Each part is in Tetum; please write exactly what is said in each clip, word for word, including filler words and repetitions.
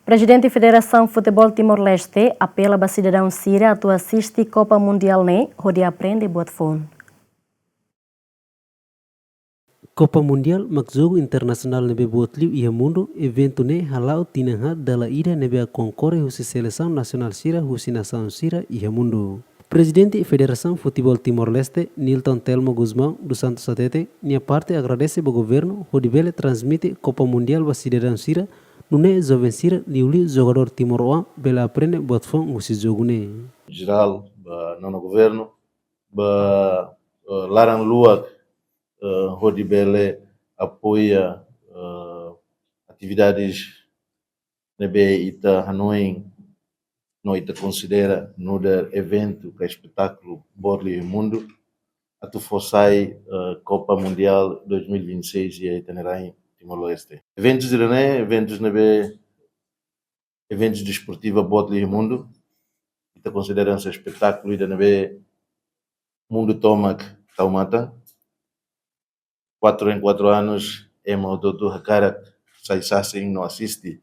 Prezidente Federasaun Futeból Timor-Leste apela ba sidadaun sira atu asiste Kopa Mundiál ne'e hodi aprende buat foun. Kopa Mundiál mak jogu internasionál ne'ebé boot liu iha mundu. Eventu ne'e hala'o tinan haat dala ida ne'ebé konkorre husi selesaun nasionál sira husi nasaun sira iha mundu. Prezidente Federasaun Futeból Timor-Leste, Nilton Telmo Gusmão dos Santos hateten, nia parte agradese ba governu hodi bele transmite Kopa Mundiál ba sidadaun sira, nune'e joven sira, liuliu jogadór timoroan bele aprende buat foun husi jogu ne'e. Jerál, ba nonu governu, ba, eh, laran luak, eh, hodi bele apoia, eh, atividades ne'ebé ita hanoin no ita konsidera nu'udar eventu ka espetákulu boot liu iha mundu, atu fó sai, eh, Kopa Mundiál dois mil e vinte e seis iha ita-nia rain Timor-Leste. Eventus ida-ne'e, eventus ne'ebé, eventus desportiva boot liu iha mundu, ita konsidera hanesan espetákulu ida ne'ebé mundu tomak tau matan. Quatro em quatro anos, ema hotu-hotu hakarak sai sasin no asiste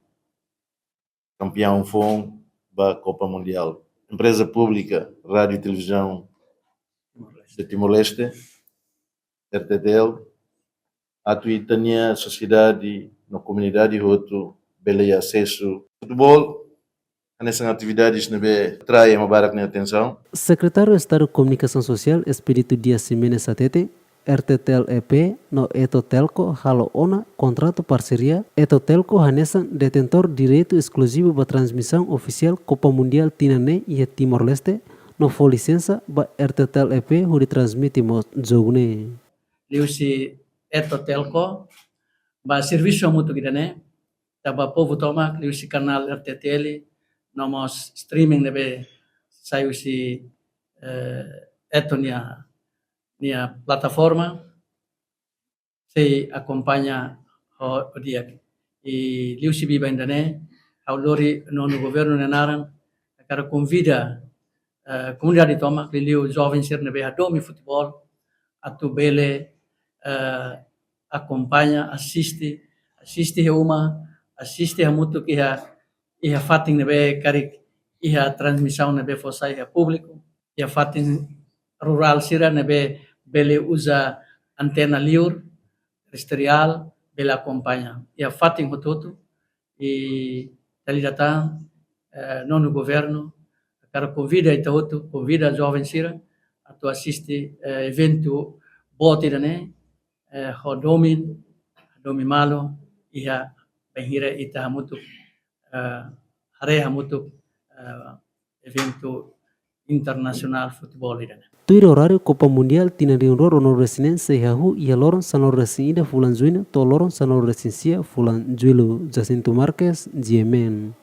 kampiaun foun ba Kopa Mundiál. Empreza públika Rádiu Televizaun de Timor-Leste, R T T L, atu ita-nia sosiedade no komunidade hotu bele asesu futeból, hanesan atividades ne'ebé atrai ema barak nia atensaun. Sekretáriu Estadu Komunikasaun Sosiál, Expedito Dias Ximenes hateten, R T T L E P no Eto Telco halo ona kontratu parseria. Eto Telco hanesan detentór direitu eskluzivu ba transmisaun ofisiál Kopa Mundiál tinan ne'e iha Timor-Leste, no fó lisensa ba R T T L E P hodi transmite mós jogu ne'e. Liuhusi Eto Telco, ba servisu hamutuk ida-ne'e, tanba povu tomak, liuhusi kanál R T T L, no mós streaming ne'ebé sai husi, eh, Eto nia, nia plataforma, sei akompaña ho, ho di'ak. I liuhusi biban ida-ne'e, ha'u lori nonu governu nia naran, hakarak konvida, eh, komunidade tomak, liuliu joven sira ne'ebé hadomi futeból, atu bele, eh, akompaña, asiste, asiste iha uma, asiste hamutuk iha, iha fatin ne'ebé karik iha transmisaun ne'ebé fó sai iha públiku, iha fatin rurál sira ne'ebé bele uza antena liur, terestriál, bele akompaña. Iha fatin hotu-hotu, i dala ida tan, eh, nonu governu hakarak konvida ita hotu, konvida joven sira atu asiste, eh, eventu boot ida-ne'e, eh, ho domin, domin malu, iha bainhira ita hamutuk, eh, haree hamutuk, eh, eventu internasionál futeból ida-ne'e. Tuir oráriu, Kopa Mundiál tinan rihun rua ruanulu-resin-neen sei hahú iha loron sanulu-resin-ida fulan Juñu to'o loron sanulu-resin-sia fulan Jullu. Jacinto Marques, G M N.